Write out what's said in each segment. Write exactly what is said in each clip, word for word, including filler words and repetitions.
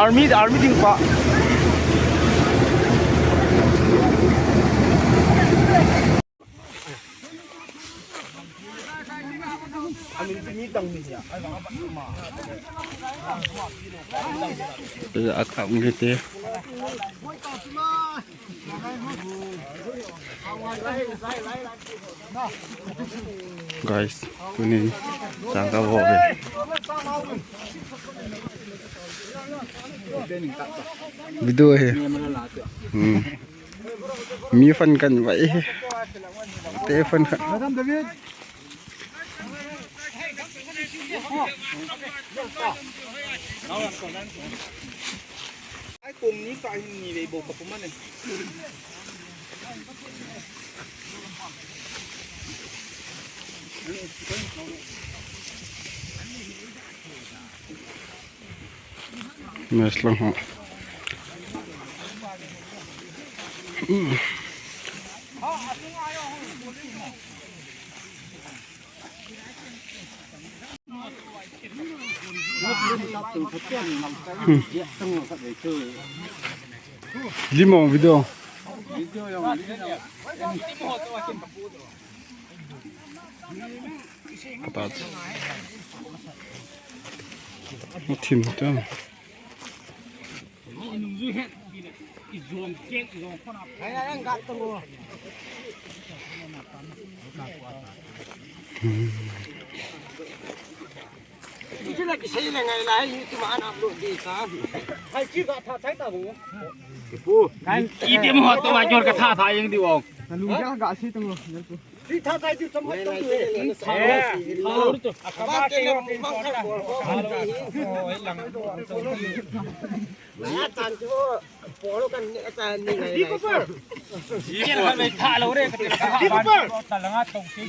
Army, army ding pa. Amin ti mi tang ni ya. Ai, ba, ba, ma. Te a ka nge te. Guys, tuni chang ka vo ve. Video he. Hmm. Mi fan kan vai he. Te fan kan. Ai, kum ni ka hin ni vei bo ka puma ne. Mes lang ho. Limong video. Atat. Thim ta. Ipi mo to wa jor ka tha tha jeng di ong. Ka lung ja ga si tang lo. Pi tha tha ju tam tam. Eh, ha, ur tu. Akaba ke lo. Naya tan chu polo kan ne tan ni ngai. Ji ko par. Ji ko par.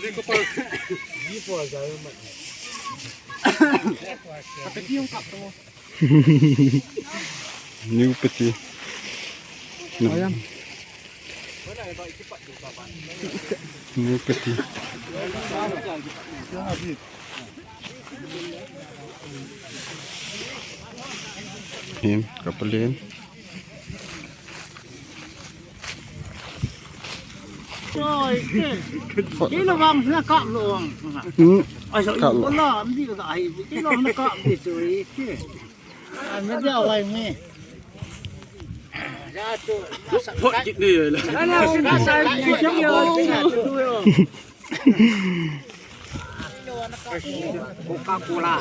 Ji ko par. Ji ko par. New pati. New pati. Him, kapalin. Kilo vang na kap lo vang. Hmm. Ai, so kap lo. Kilo na kap di chu. Ai, me dia wai me. Hot kit ni la. Coca-Cola.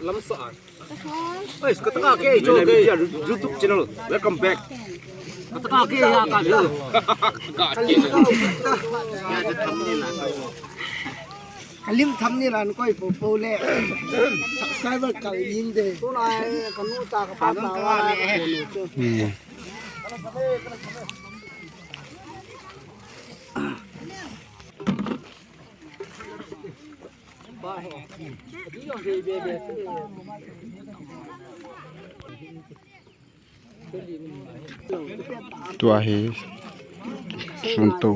Lam sa. Oi, ka taka ke, jo ke, YouTube channel. Welcome back. Ka taka ke, ya ka jo. Ka lim tham ni lan koi po po le. Subscriber ka yin de. Tu lai ka nu ta ka pa ta wa. Hmm. Tua hi sunto,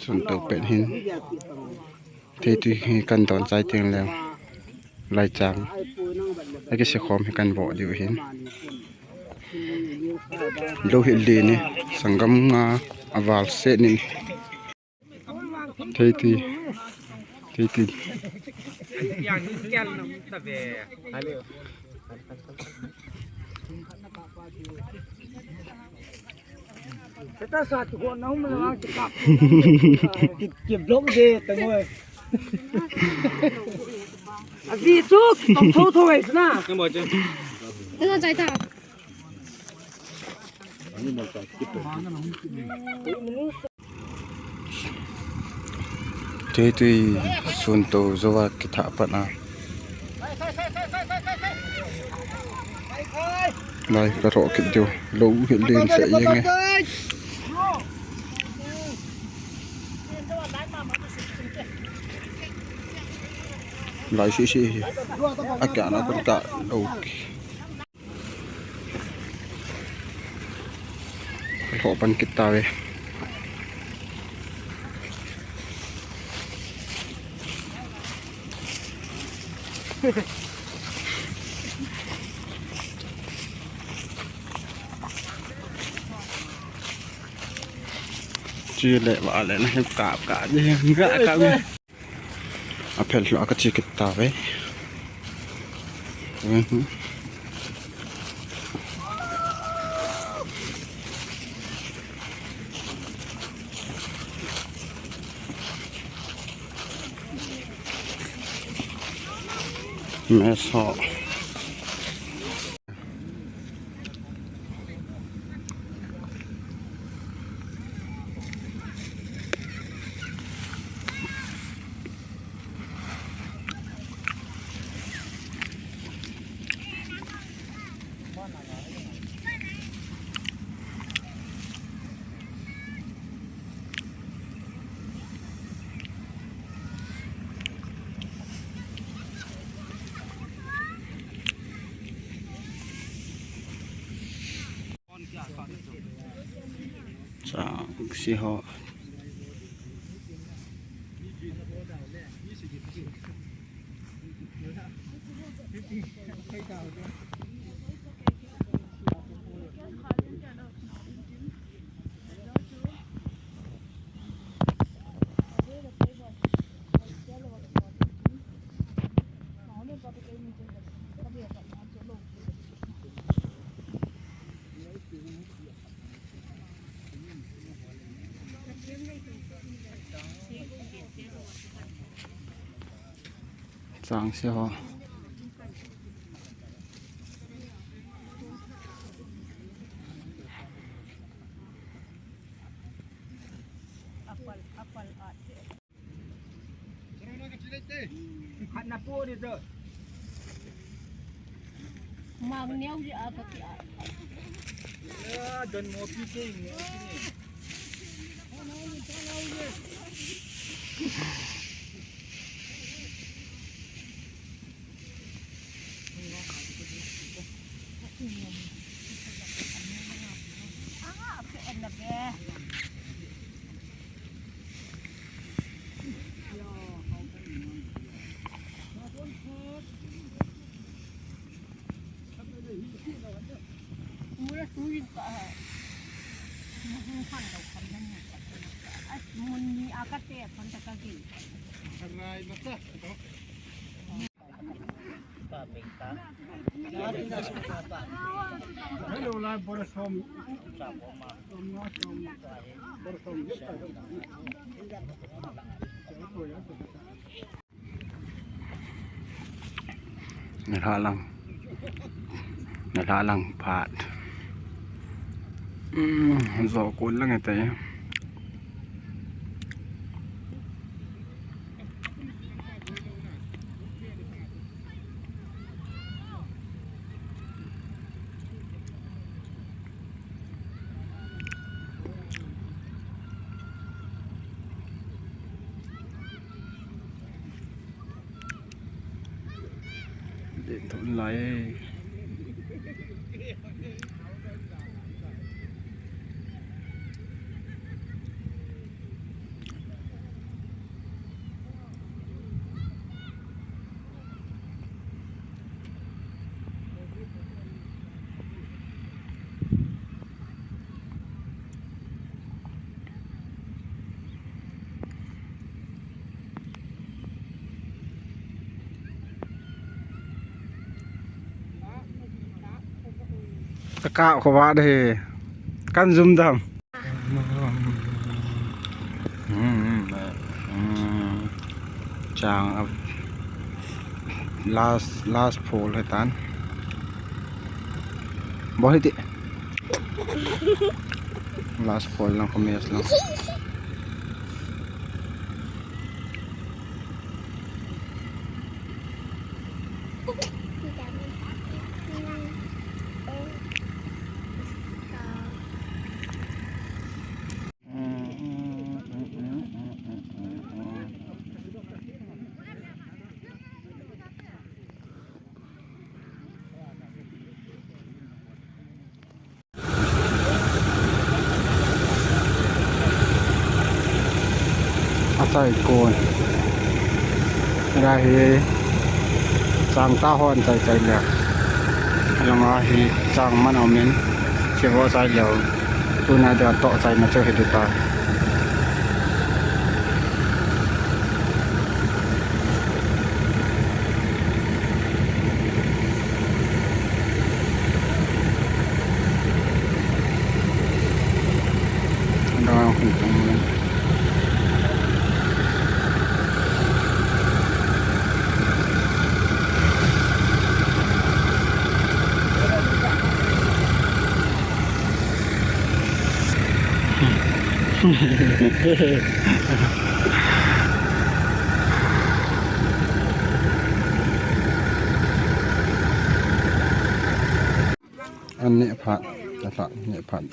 sunto pet hin. Theitui hi kan don chai teng leng. Lai chang. Aki se khom hi kan vo diu hin. Lo hi le ni, sanggam nga aval se ni. Theitui. Theitui. Seta sa tu ko na um na ki, ki block de tangoi. Aji chu ki tong tho tho ai na. Tengok jai ta. Theitui sunto jouva kitha pat a. Lai ka ro kit diu. Lo hi len se yeng e. Lai si si hi. A kya na kun ka lo. Lhoh pan kit tave. Chile vale na hem kap kap ni hem ga kap ni. Aphel lo ka chi kit tave. Mess ho. Chang si ho. Chang se ho. Khat na po ni to. Mang neo ji a pati a. Ya, don mo pi ke ni. Hello, live, bora som. Bora som. Nalha lang. Nalha lang phat. Hmm, zo kun lang ete. Ding thon lai. Ka kah kho ba de. Kan zum dam. Chang a last, last fall he tan. Bol hiti. Last fall lang, kami as lang. Asai kon. Rahi. Chang ta hon chai chai le. Alanga hi chang man amin. Chivo chai leo. Tuna dia to chai na chu hi di ta. An neh phat, a hla neh phat.